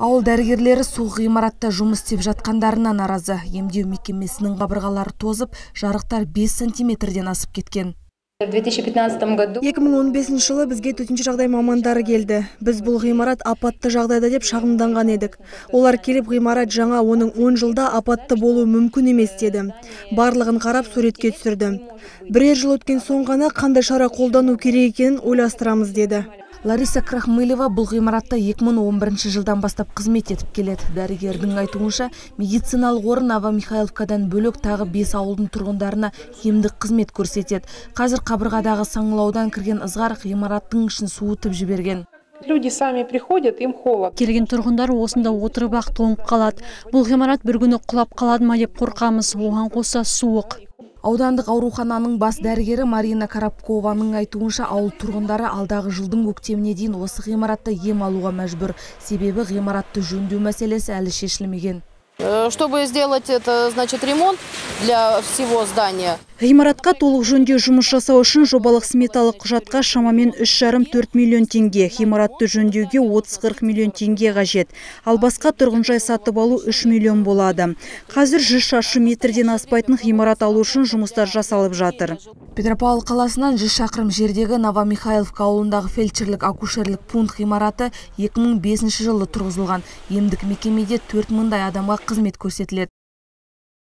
Ауыл дәрігерлері суық ғимаратта жұмыс істеп жатқандарына наразы. Емдеу мекемесінің қабырғалары тозып, жарықтар 5 сантиметрден асып кеткен. В 2015 году 2015 жылы бізге төтенше жағдай мамандары келді. Біз бұл ғимарат апатты жағдайда деп шағымданған едік. Олар келіп, ғимарат жаңа, оның 10 жылда апатты болуы мүмкін емес деді. Барлығын қарап, суретке түсірді. Бірер жыл өткен соң ғана қандай шара қолдану керек екенін ойластырамыз деді. Лариса Крахмылева бұл ғимаратта 2011 жылдан бастап қызмет етіп келеді. Дәрігердің айтуынша, медициналық орын Новомихайловкадан бөлек тағы 5 ауылдың тұрғындарына емдік қызмет көрсетеді. Қазір қабырғадағы саңылаудан кірген ызғар ғимараттың ішін суытып жіберген. Люди сами приходят, им холодно. Келген тұрғындар осында отырып ақ тоңып қалады. Бұл ғимарат бір күні құлап қалады ма деп қорқамыз. Оған қоса суық. Аудандық аурухананың бас дәрігері Марина Коробкованың айтуынша, ауыл тұрғындары алдағы жылдың көктеміне дейін осы ғимаратта ем алуға мәжбүр. Себебі ғимаратты жөндеу мәселесі әлі шешілмеген. Чтобы сделать это, значит, ремонт для всего здания. Ғимаратқа толық жөндеу жұмыс жасау үшін жобалық сметалық құжатқа шамамен 3,5-4 миллион теңге, ғимаратты жөндеуге 30-40 миллион теңге қажет. Ал басқа тұрғын жай сатып алу 3 миллион болады. Қазір 100 шаршы метрден аспайтын ғимарат алу үшін жұмыстар жасалып жатыр. Петропавл қаласынан 100 шақырым жердегі Новомихайловка ауылындағы фельдшерлік акушерлік пункт ғимараты 2005 жылы тұрғызылған. Емдік мекемеде 4000-дай адамға қызмет көрсетіледі.